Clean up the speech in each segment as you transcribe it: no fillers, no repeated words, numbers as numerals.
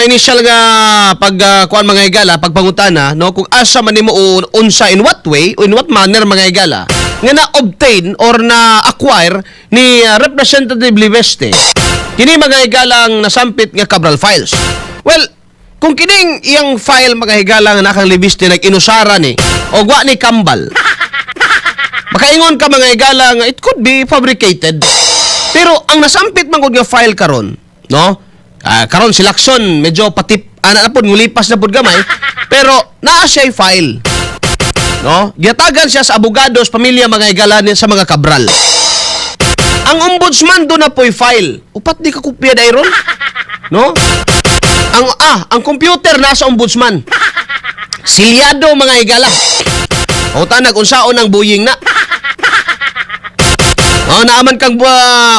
initial nga pag kuan, mga higala, pagpangutana, no, kung asa man nimo o unsa, in what way, in what manner, mga higala, nga na-obtain or na-acquire ni Representative Leviste kini, mga higala, ang nasampit nga Cabral files. Well, kung kining iyang file, mga higala, nga nakang Leviste nag-inusara ni o wa ni kambal, makaingon ka, mga higala, nga it could be fabricated. Pero ang nasampit man gud nga file karon, no? Ah, karon si Lacson medyo patip ana na pud, ngulipas na pud gamay, pero naa siya file. No? Giyatagan siya sa abogados pamilya, mga higala, ni sa mga Cabral. Ang ombudsman do na po'y file. Upat di ka kopya dayron? No? Ang computer nasa ombudsman. Silyado, mga higala. O tanag unsaon ang buying na. Oh, naaman kang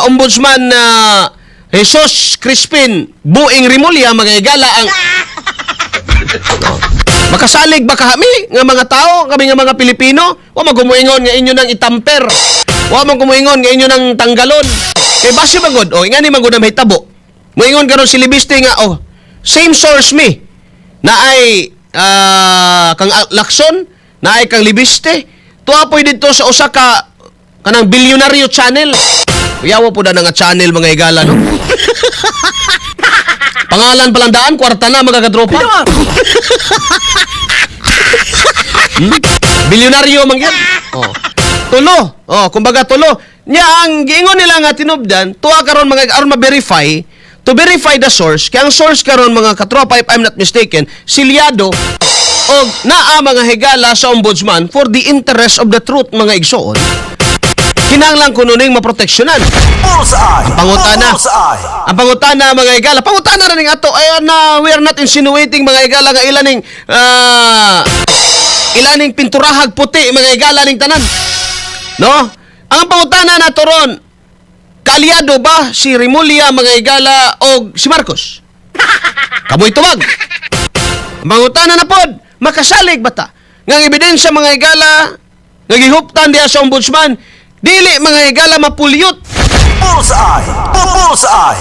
ombudsman na Jesus Crispin Buing Remulla, mga higala, ang oh. Makasalig ba kami nga mga tao, kami nga mga Pilipino? Wa man gumuingon nga inyo nang itamper. Wa man gumuingon nga inyo nang tanggalon. Kay base man gud, oh, ingani man gud na mahitabo. Muingon karon si Leviste nga, oh, same source mi na ay kang Lacson, na ay kang Leviste. Tuwa po'y dito sa usa ka kanang bilyonaryo channel. Uyawa po na nga channel, mga higala, no? Pangalan palang daan, kwarta na, mga katropa. Bilyonaryo man yan. Oh. Tulo. Oh, kumbaga tulo. Nya ang giingon nila nga tinubdan, tuwa karon mga aron ma-verify, to verify the source, kaya ang source karon, mga katropa, if I'm not mistaken, silyado og naa, mga higala, sa ombudsman for the interest of the truth, mga igsoon. Kinahanglan kuno ning maproteksyonan. Bullseye! Ang pangutana. Bullseye! Ang pangutana, mga higala, pangutana ra ning ato ay na we are not insinuating, mga higala, nga ilaning pinturahag puti, mga higala, ning tanan. No? Ang pangutana nato ron, kaalyado ba si Remulla, mga higala, og si Marcos? Kamoy tubag. Ang pangutana na pod, makasalig ba ta nga ang ebidensya, mga higala, nga gihuptan diha sa ombudsman, dili, mga higala, mapulyot? Bullseye! Bullseye!